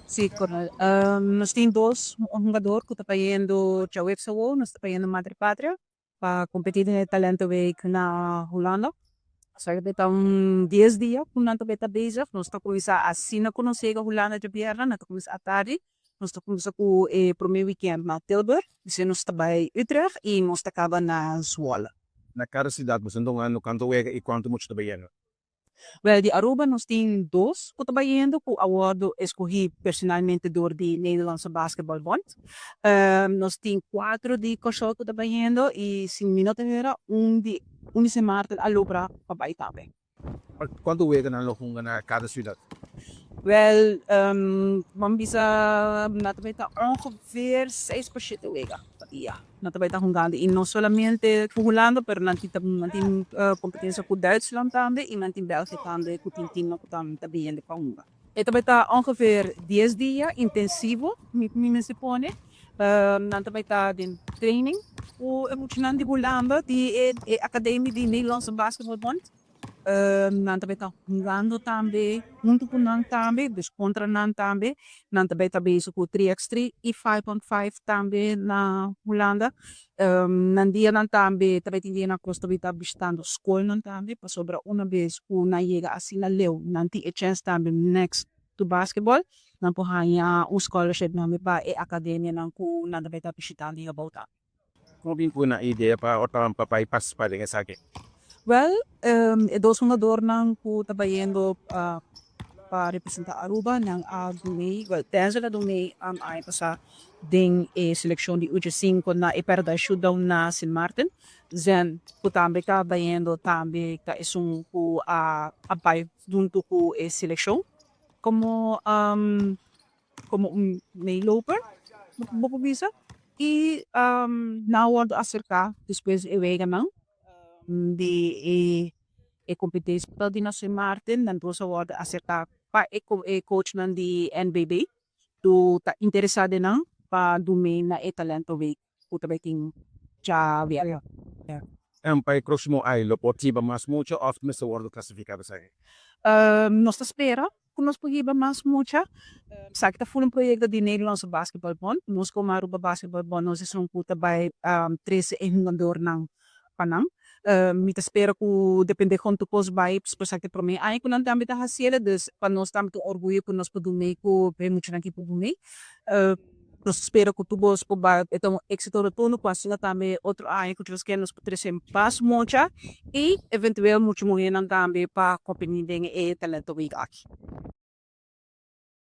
Sí, Coronel. Nos tin dos hungador cu ta bayendo djaweps awo, nos ta bayendo Madre Patria pa competi den e Talento Week na Hulanda. Esaki ta un dies dia cu nan ta bay ta bezig. Nos ta cuminsa asina cu nos yega Hulanda djabièrnè, nan ta cuminsa atardi. Nos ta cuminsa cu e prome weekend na Tilburg, despues nos ta bay Utrecht y nos ta caba na Zwolle. Na cada ciudad boso ta hungando cuanto wega y cuanto mucha ta bayendo? Wel, di Aruba nos tin dos cu ta bayendo cu a wordo escogi personalmente door di Nederlandse Basketbalbond. Nos tin cuatro di Corsou cu ta bayendo y si mi no ta hera un di un di Sint Maarten a logra pa bay tambe. Cuanto wega nan lo hunga na cada ciudad? Wel, ban bisa nan ta bay ta ongeveer seis pa shete wega pa dia. Nan ta bay ta hungando y no solamente cu Hulanda pero nan tin nan tin competencia cu Duitsland tambe y nan tin België tambe cu tin teamnan cu ta bini pa hunga. E ta bay ta ongeveer dies dia intensivo mi mester pone. Nan ta bay ta den training cu e muchanan di Hulanda di e academie di Nederlandse Basketbalbond. Nan ta bay ta hungando tambe hunto cu nan tambe, dus contra nan tambe. Nan ta bay ta bezig cu three x three y five on five tambe na Hulanda. Nan dianan tambe ta bay tin dianan cu nos ta bay ta bishitando scolnan tambe pasobra una bes cu nan yega asina leu nan tin e chance tambe next to basketball nan por haya un scholarship tambe pa e academianan cu nan ta bay ta bishitando y abou tambe. Kon bin ku na idea pa ota pa bai partisipá den esaki? Wèl, e dos hungadornan ku ta bayendo pa representá Aruba, nan a dun'é, wèl, Denzel a dun'é aña pasá den e selekshon di ucho sinku na e Paradise Showdown na Sint Maarten. Zen, ku tambe ta bayendo, tambe ta esun ku a bai huntu ku e selekshon komo. Como un meeloper, bo por bisa, y nan a wordo acerca despues di e weganan di e competencia di na Sint Maarten, nan dos a wordo acerca pa e coachnan di NBB cu ta interesa den nan pa dun mee na e Talento Week cu ta bay tin djabièrnè. Pa e proximo aña lo por hiba mas mucha of mester wordo clasifica esaki? Nos ta spera cu nos por hiba mas mucha. Esaki ta full un proyecto di Nederlandse Basketbalbond. Nos como Aruba Basketbalbond nos esun cu ta bay trece e hungadornan pa nan. Mi ta spera cu depende con tur cos bay, pasobra esaki ta e prome aña cu nan tambe ta haciele, dus pa nos tambe ta un orguyo cu nos por dun'e cu e muchanan aki por dun'e. Nos ta spera cu tur cos por bay, e ta un exito rotundo cu asina tambe otro aña cu Dios kier nos por trece mas mucha y eventueel mucha muhernan tambe pa competi den e Talento Week aki.